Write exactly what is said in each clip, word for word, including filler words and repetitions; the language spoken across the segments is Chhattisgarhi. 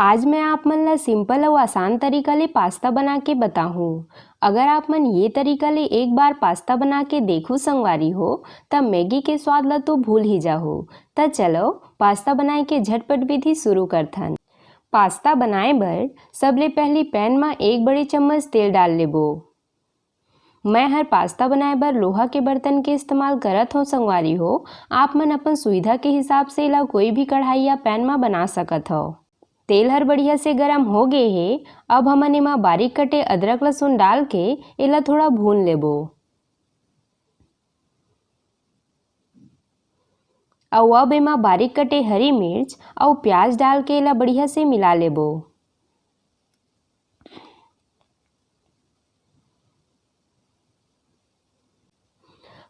आज मैं आप मन ला simple अउ आसान तरीका ले पास्ता बना के बताहूँ। अगर आप मन ये तरीका ले एक बार पास्ता बना के देखू संगवारी हो, त मैगी के स्वाद ला तो भूल ही जाहू। त चलो, पास्ता बनाए के झटपट विधि शुरू करथन। पास्ता बनाए बर सबले पहली पैन म एक बड़े चम्मच तेल डाल लेबो। मैं हर पास्ता बनाए बर लोहा के बर्तन के इस्तेमाल करत हौं संगवारी हो। आप मन अपन सुविधा के हिसाब से एला कोई भी कढ़ाई या पैन म बना सकत हव। तेल हर बढ़िया से गरम हो गे हे। अब हमन एमा बारीक कटे अदरक लहसुन डाल के एला थोड़ा भून लेबो। अउ अब एमा बारीक कटे हरी मिर्च अउ प्याज डाल के एला बढ़िया से मिला लेबो।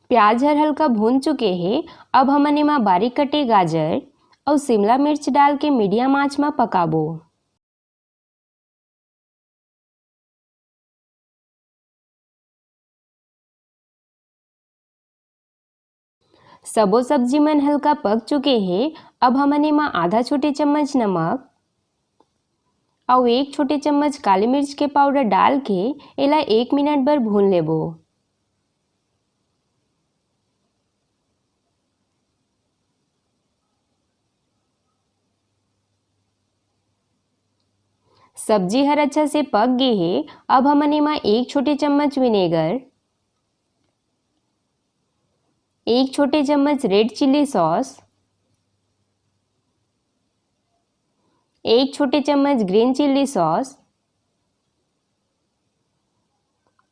प्याज हर हल्का भून चुके हे। अब हमन एमा बारीक कटे गाजर अउ शिमला मिर्च डाल के मीडियम आंच म पकाबो। सबो सब्जी मन हल्का पक चुके हे। अब हमन एमा आधा छोटे चम्मच नमक अउ एक छोटे चम्मच काली मिर्च के पाउडर डाल के एला एक मिनट बर भून लेबो। सब्जी हर अच्छा से पक गे हे। अब हमन एमा एक छोटे चम्मच विनेगर, एक छोटे चम्मच रेड चिल्ली सॉस, एक छोटे चम्मच ग्रीन चिल्ली सॉस,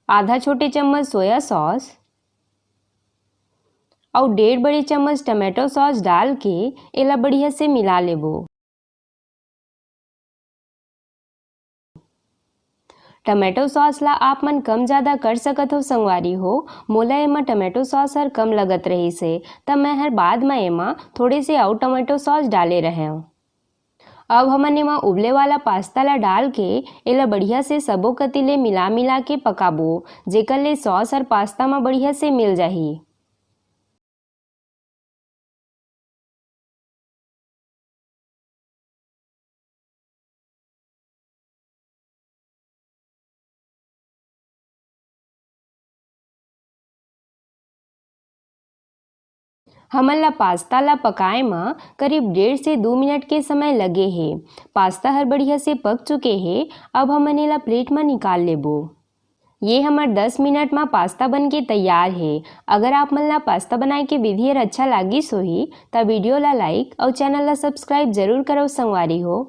आधा छोटे चम्मच सोया सॉस अउ डेढ़ बड़े चम्मच टमाटो सॉस डाल के एला बढ़िया से मिला लेबो। टमाटो सॉस ला आप मन कम ज्यादा कर सकत हो संगवारी हो। मोला एमा टमाटो सॉस हर कम लगत रहिस हे, त मैं हर बाद म एमा थोड़े से अउ टमाटो सॉस डाले रहेंव। अब हमन एमा उबले वाला पास्ता ला डाल के एला बढ़िया से सबो कति ले मिला मिला के पकाबो, जेकर ले सॉस हर पास्ता म बढ़िया से मिल जाही। हमन ला पास्ता ला पकाए म करीब डेढ़ से दू मिनट के समय लगे हे। पास्ता हर बढ़िया से पक चुके हे। अब हमन एला प्लेट म निकाल लेबो। ये हमर दस मिनट म पास्ता बन के तैयार हे। अगर आप मन ला पास्ता बनाए के विधि हर अच्छा लागिस होही, त वीडियो ला लाइक अउ चैनल ला सब्सक्राइब जरूर करव संगवारी हो।